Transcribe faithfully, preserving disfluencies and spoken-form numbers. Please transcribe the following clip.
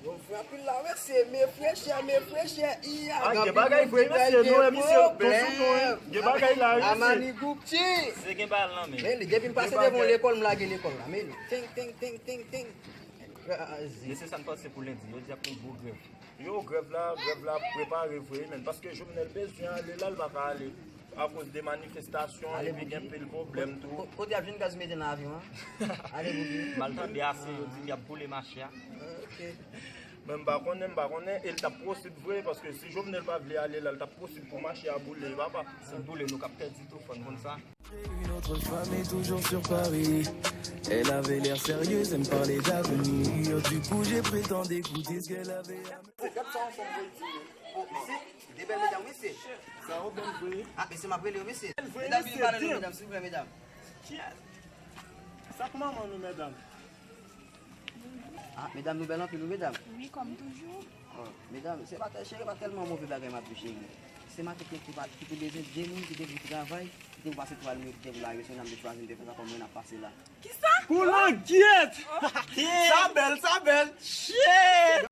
Yo fè anpil la, mesye, men frechè, men frechè, iya, gen bagay vre, mesye, nou, misye, bon sou nou, gen bagay la, wi, mesye. Amani Gucci. Se gen bal nan men. Men li, depi m pase devan lekòl, m lage lekòl la, men li. Teng, teng, teng, teng, teng. Mesye, sa n panse pou lendi? Yo di ap gen gwo grèv. Yo, grèv la, grèv la prepare vre, men. Paske Jovenel bezwen ale la, li pa ka ale. Akoz de manifestasyon, epi gen pil pwoblèm tou. Kote y ap jwenn gaz mete nan avyon an? Ale pou ki? M al tande ase, yo di y ap boule mache a. Ok. Men m pa konnen, m pa konnen, e l t ap posib vre, paske si Jovenel pa vle ale la, l t ap posib pou mache a boule, papa. Si l boule, nou k ap pèdi tou, fò n konn sa. Une autre femme est toujours sur Paris. Elle avait l'air sérieuse, elle me parlait d'avenir. Du coup, j'ai pris le temps d'écouter ce qu'elle avait à me... Gad sa yon fanm voye di. Oh, mesye, de bèl medam, mesye. Sa yo bèl vre. Ah, mesye, m ap rele yo, mesye. Bèl vre, medam, mesye, vin pale nou, medam, silvouplè, medam. Sa k manman nou, medam? Ah, medam, nou bèl anpil, wi, medam. Wi, kòm toujou. Oh, medam, se pa tèl, cheri, pa tèlman move bagay m ap di, cheri. Se maten ki te pa, ki te bezwen de moun ki te vin travay, ki te pou pase twa nuit, ki te pou lave, se medam te chwazi, m te fè sa kòm mwen ap pase la. Kisa? Pou langyèt! Sa bèl, sa bèl! Shit!